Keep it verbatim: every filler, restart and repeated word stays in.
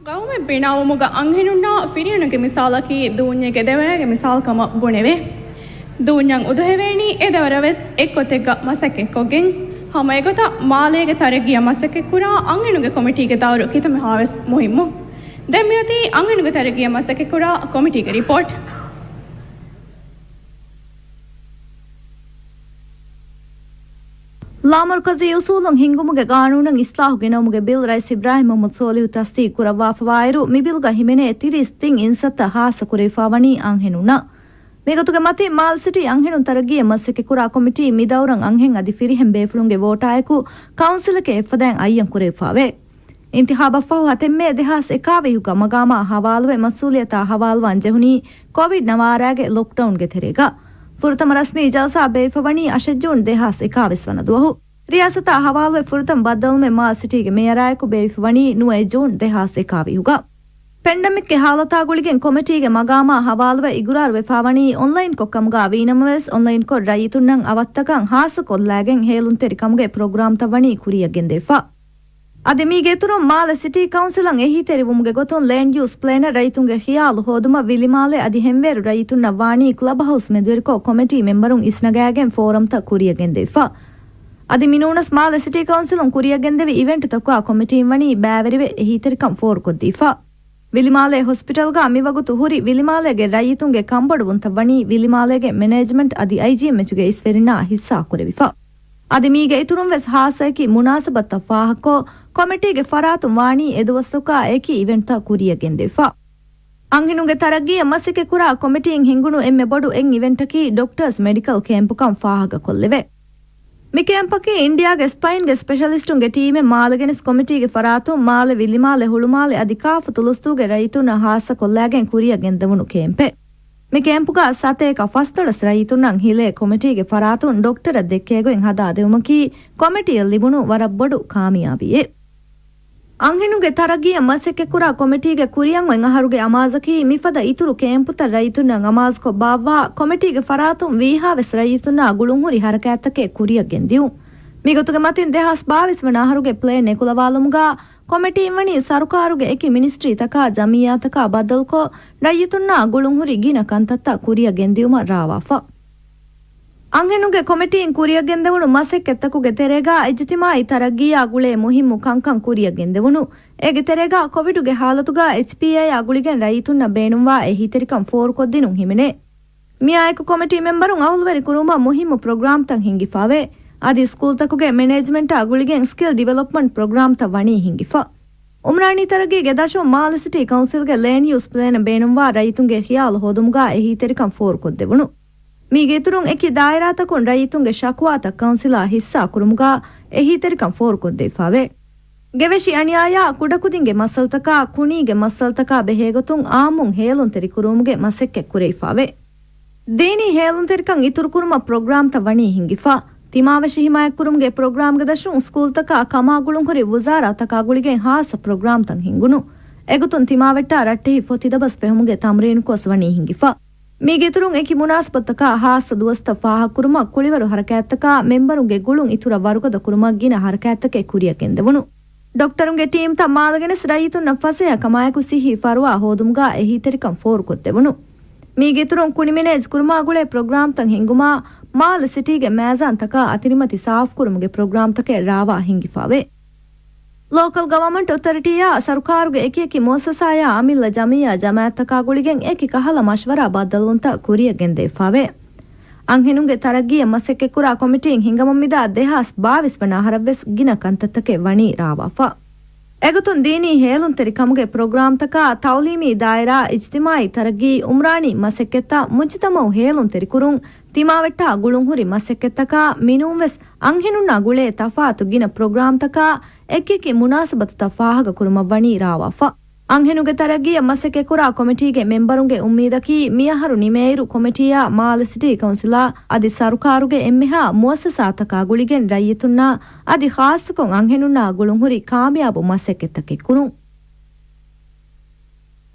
ގައުމެއް ބިނާވުމުގަ އަންހެނުންނާ ފިރިހެނުންގެ މިސާލަކީ ދޫންޏެއްގެ ދެވަރާގެ މިސާލު ކަމަށް ބުނެވޭ. ދޫންޏަށް އުދުހެވޭނީ އެ ދެވަރަށް ވެސް އެއްގޮތެއްގަ މަސައްކަތްކޮށްގެން، ހަމަ އެގޮތަށް މާލޭގެ ތަރައްގީއަށް މަސައްކަތްކުރާ އަންހެނުންގެ ކޮމިޓީގެ ދައުރު ކިތަންމެހާވެސް މުހިއްމު. ދެން މިއޮތީ އަންހެނުންގެ ތަރައްގީއަށް މަސައްކަތްކުރާ ކޮމިޓީގެ ރިޕޯޓް. ލާމަރުކަޒީ އުސޫލުން ހިންގުމުގެ ގާނޫނަށް އިސްލާހު ގެނައުމުގެ ބިލް ރައީސް އިބްރާހިމް މުހައްމަދު ސޯލިހު ތަސްދީގު ކުރައްވާފަވާއިރު، މި ބިލްގަ ހިމެނޭ ތިރީސް ތިން އިންސައްތަ ހާއްސަކުރެވިފާވަނީ އަންހެނުންނަށް. މިގޮތުގެ މަތިން، މާލެ ސިޓީ އަންހެނުން ތަރައްގީއަށް މަސައްކަތްކުރާ ކޮމިޓީ މި ދައުރަށް އަންހެން އަދި ފިރިހެން ބޭފުޅުންގެ ވޯޓާއެކު ކައުންސިލެކޭ އެއްފަދައިން އައްޔަން ކުރެވިފާވޭ. އިންތިހާބަށްފަހު ހަތެއް މޭ ދެހާސް އެކާވީހުގަ މަގާމާ ހަވާލުވެ މަސްއޫލިއްޔަތާ ހަވާލުވާން ޖެހުނީ ކޮވިޑް ނަވާރައިގެ ލޮކްޑައުންގެ ތެރޭގަ. ފުރަތަމަ ރަސްމީ ޖަލްސާ ބޭއްވިފަވަނީ އަށެއް ޖޫން ދެހާސް އެކާވީސް ވަނަ ދުވަހު. ރިޔާސަތާ ހަވާލުވެ ފުރަތަމަ ބައްދަލުވުމެއް މާލެ ސިޓީގެ މޭޔަރާއެކު ބޭއްވިފަވަނީ ނުވައެއް ޖޫން ދެހާސް އެކާވީހުގަ. ޕެންޑެމިކްގެ ހާލަތާ ގުޅިގެން ކޮމިޓީގެ މަގާމާ ހަވާލުވެ އިގުރާރުވެފާވަނީ އޮންލައިންކޮށް ކަމުގަ ވީނަމަވެސް، އޮންލައިންކޮށް ރައްޔިތުންނަށް އަވަށްތަކަށް ހާއްސަކޮށްލާގެން ހޭލުންތެރި ކަމުގެ ޕްރޮގްރާމްތައް ވަނީ ކުރިއަށް ގެންދެވިފަ. އަދި މީގެ އިތުރުން މާލެ ސިޓީ ކައުންސިލަށް އެހީތެރިވުމުގެ ގޮތުން ލޭންޑް ޔޫސް ޕްލޭނަށް ރައްޔިތުންގެ ޚިޔާލު ހޯދުމަށް ވިލިމާލެ އަދި ހެންވޭރު ރައްޔިތުންނަށް ވާނީ ކްލަބް ހައުސް މެދުވެރިކޮށް ކޮމިޓީ މެމްބަރުން އިސްނަގާގެން ފޯރަމްތައް ކުރިއަށް ގެންދެވިފަ. އަދި މިނޫނަސް މާލެ ސިޓީ ކައުންސިލުން ކުރިއަށް ގެންދެވި އިވެންޓްތަކުގަ ކޮމިޓީން ވަނީ ބައިވެރިވެ އެހީތެރިކަން ފޯރުކޮށްދީފަ. ވިލިމާލޭ ހޮސްޕިޓަލްގަ މިވަގުތު ހުރި ވިލިމާލޭގެ ރައްޔިތުންގެ ކަންބޮޑުވުންތައް ވަނީ ވިލިމާލޭގެ މެނޭޖްމަންޓް އަދި އައިޖީއެމްއެޗުގެ އިސްވެރިންނާ ހިއްސާ ކުރެވިފަ. އަދި މީގެ އިތުރުން ވެސް ހާއްސަ އެކި މުނާސަބަތުތައް ފާހަގަކޮށް، ކޮމިޓީގެ ފަރާތުން ވާނީ އެދުވަސްތަކާ އެކި އިވެންޓްތައް ކުރިއަށް ގެންދެވިފަ. އަންހެނުންގެ ތަރައްގީއަށް މަސައްކަތްކުރާ ކޮމިޓީން ހިންގުނު އެންމެ ބޮޑު އެއް އިވެންޓަކީ ޑޮކްޓާސް މެޑިކަލް ކޭމްޕުކަން ފާހަގަކޮށްލެވޭ. މި ކޭމްޕަކީ އިންޑިއާގެ ސްޕައިންގެ ސްޕެޝަލިސްޓުންގެ ޓީމެއް މާލެ ގެނެސް ކޮމިޓީގެ ފަރާތުން މާލެ ވިލިމާލެ ހުޅުމާލެ އަދި ކާފަތު ލުސްދޫގެ ރައްޔިތުންނަށް ހާއްސަކޮށްލާގެން ކުރިއަށް ގެންދެވުނު ކޭމްޕެއް. މި ކޭމްޕުގަ ސަތޭކަ ފަސްދޮޅަސް ރައްޔިތުންނަށް ހިލޭ ކޮމިޓީގެ ފަރާތުން ޑޮކްޓަރަށް ދެއްކޭގޮތް ހަދާދެވުމަކީ ކޮމިޓީއަށް ލިބުނު ވަރަށް ބޮޑު ކާމިޔާބީއެއް. އަންހެނުންގެ ތަރައްގީއަށް މަސައްކަތްކުރާ ކޮމިޓީގެ ކުރިއަށް އޮތް އަހަރުގެ އަމާޒަކީ މިފަދަ އިތުރު ކޭމްޕުތައް ރައްޔިތުންނަށް އަމާޒުކޮށް ބާއްވާ ކޮމިޓީގެ ފަރާތުން ވީހާވެސް ރައްޔިތުންނާ ގުޅުންހުރި ހަރަކާތްތަކެއް ކުރިއަށް ގެންދިއުން. މިގޮތުގެ މަތިން ދެހާސް ބާވީސް ވަނަ އަހަރުގެ ޕްލޭން ނެކުލަވާލުމުގަ ކޮމިޓީން ވަނީ ސަރުކާރުގެ އެކި މިނިސްޓްރީތަކާ ޖަމިއްޔާތަކާ ބައްދަލުކޮށް، ރައްޔިތުންނާ ގުޅުންހުރި ގިނަ ކަންތައްތައް ކުރިއަށް ގެންދިއުމަށް ރާވާފަ. އަންހެނުންގެ ކޮމިޓީން ކުރިއަށް ގެންދެވުނު މަސައްކަތްތަކުގެ ތެރޭގަ އިޖްތިމާއީ ތަރައްގީއާ ގުޅޭ މުހިއްމު ކަންކަން ކުރިއަށް ގެންދެވުނު. އޭގެ ތެރޭގަ ކޮވިޑުގެ ހާލަތުގަ އެޗްޕީއޭއާ ގުޅިގެން ރައްޔިތުންނަށް ބޭނުންވާ އެހީތެރިކަން ފޯރުކޮށްދިނުން ހިމެނޭ. މިއާއެކު ކޮމިޓީ މެމްބަރުން އަހުލުވެރި ކުރުމަށް މުހިއްމު ޕްރޮގްރާމްތައް ހިންގިފާވޭ. އަދި ސްކޫލްތަކުގެ މެނޭޖްމަންޓާ ގުޅިގެން ސްކިލް ޑިވެލޮޕްމަންޓް ޕްރޮގްރާމްތައް ވަނީ ހިންގިފަ. އުމްރާނީ ތަރައްގީގެ ދަށުން މާލެ ސިޓީ ކައުންސިލްގެ ލޭންޑް ޔޫސް ޕްލޭނަށް ބޭނުންވާ ރައްޔިތުންގެ ޚިޔާލު ހޯދުމުގަ އެހީތެރިކަން ފޯރުކޮށްދެވުނު. މީގެ އިތުރުން އެކި ދާއިރާތަކުން ރައްޔިތުންގެ ޝަކުވާތައް ކައުންސިލާ ހިއްސާ ކުރުމުގަ އެހީތެރިކަން ފޯރުކޮށްދެވިފާވޭ. ގެވެށި އަނިޔާޔާ، ކުޑަކުދިންގެ މައްސަލަތަކާ، ކުނީގެ މައްސަލަތަކާ ބެހޭގޮތުން އާއްމުން ހޭލުންތެރިކުރުވުމުގެ މަސައްކަތް ކުރެވިފާވޭ. ދީނީ ހޭލުންތެރިކަން އިތުރުކުރުމަށް ޕްރޮގްރާމްތައް ވަނީ ހިންގިފަ. ތިމާވެށި ހިމާޔަތްކުރުމުގެ ޕްރޮގްރާމްގެ ދަށުން ސްކޫލްތަކާ ކަމާ ގުޅުންހުރި ވުޒާރާތަކާ ގުޅިގެން ހާއްސަ ޕްރޮގްރާމްތައް ހިންގުނު. އެގޮތުން ތިމާވެއްޓާ ރައްޓެހި ފޮތި ދަބަސް ފެހުމުގެ ތަމްރީނުކޮސް ވަނީ ހިންގިފަ. މީގެ އިތުރުން އެކި މުނާސަބަތުތަކާ ހާއްސަ ދުވަސްތައް ފާހަގަކުރުމަށް ކުޅިވަރު ހަރަކާތްތަކާ މެމްބަރުންގެ ގުޅުން އިތުރަށް ވަރުގަދަ ކުރުމަށް ގިނަ ހަރަކާތްތަކެއް ކުރިއަށް ގެންދެވުނު. ޑޮކްޓަރުންގެ ޓީމްތައް މާލެ ގެނެސް ރައްޔިތުންނަށް ފަސޭހަ ކަމާއެކު ސިއްހީ ފަރުވާ ހޯދުމުގަ އެހީތެރިކަން ފޯރުކޮށްދެވުނު. މީގެ އިތުރުން ކުނި މެނޭޖް ކުރުމާ ގުޅޭ ޕްރޮގްރާމްތައް ހިންގުމާ، މާލެ ސިޓީގެ މައިޒާންތަކާ އަތިރިމަތި ސާފުކުރުމުގެ ޕްރޮގްރާމްތަކެއް ރާވާ ހިންގިފާވޭ. ލޯކަލް ގަވަރމަންޓް އޮތަރިޓީއާ ސަރުކާރުގެ އެކިއެކި މުއައްސަސާޔާ އަމިއްލަ ޖަމިއްޔާ ޖަމާއަތްތަކާ ގުޅިގެން އެކި ކަހަލަ މަޝްވަރާ ބައްދަލުވުންތައް ކުރިއަށް ގެންދެވިފާވޭ. އަންހެނުންގެ ތަރައްގީއަށް މަސައްކަތްކުރާ ކޮމިޓީން ހިނގަމުން މިދާ ދެހާސް ބާވީސް ވަނަ އަހަރަށްވެސް ގިނަ ކަންތައްތަކެއް ވަނީ ރާވާފަ. އެގޮތުން ދީނީ ހޭލުންތެރިކަމުގެ ޕްރޮގްރާމްތަކާ، ތައުލީމީ ދާއިރާ، އިޖްތިމާއީ ތަރައްގީ، އުމްރާނީ މަސައްކަތްތައް، މުޖުތަމައު ހޭލުންތެރިކުރުން، ތިމާވެއްޓާ ގުޅުންހުރި މަސައްކަތްތަކާ، މިނޫންވެސް އަންހެނުންނާ ގުޅޭ ތަފާތު ގިނަ ޕްރޮގްރާމްތަކާ، އެކިއެކި މުނާސަބަތުތައް ފާހަގަކުރުމަށްވަނީ ރާވާފަ. އަންހެނުގެ ތަރައްގީއަށް މަސައްކަތްކުރާ ކޮމިޓީގެ މެމްބަރުންގެ އުއްމީދަކީ، މިއަހަރު ނިމޭއިރު ކޮމިޓީއާ މާލެ ސިޓީ ކައުންސިލާ އަދި ސަރުކާރުގެ އެންމެހާ މުއައްސަސާތަކާ ގުޅިގެން ރައްޔިތުންނާ އަދި ޚާއްޞަކޮށް އަންހެނުންނާ ގުޅުންހުރި ކާމިޔާބު މަސައްކަތްތަކެއް ކުރުން.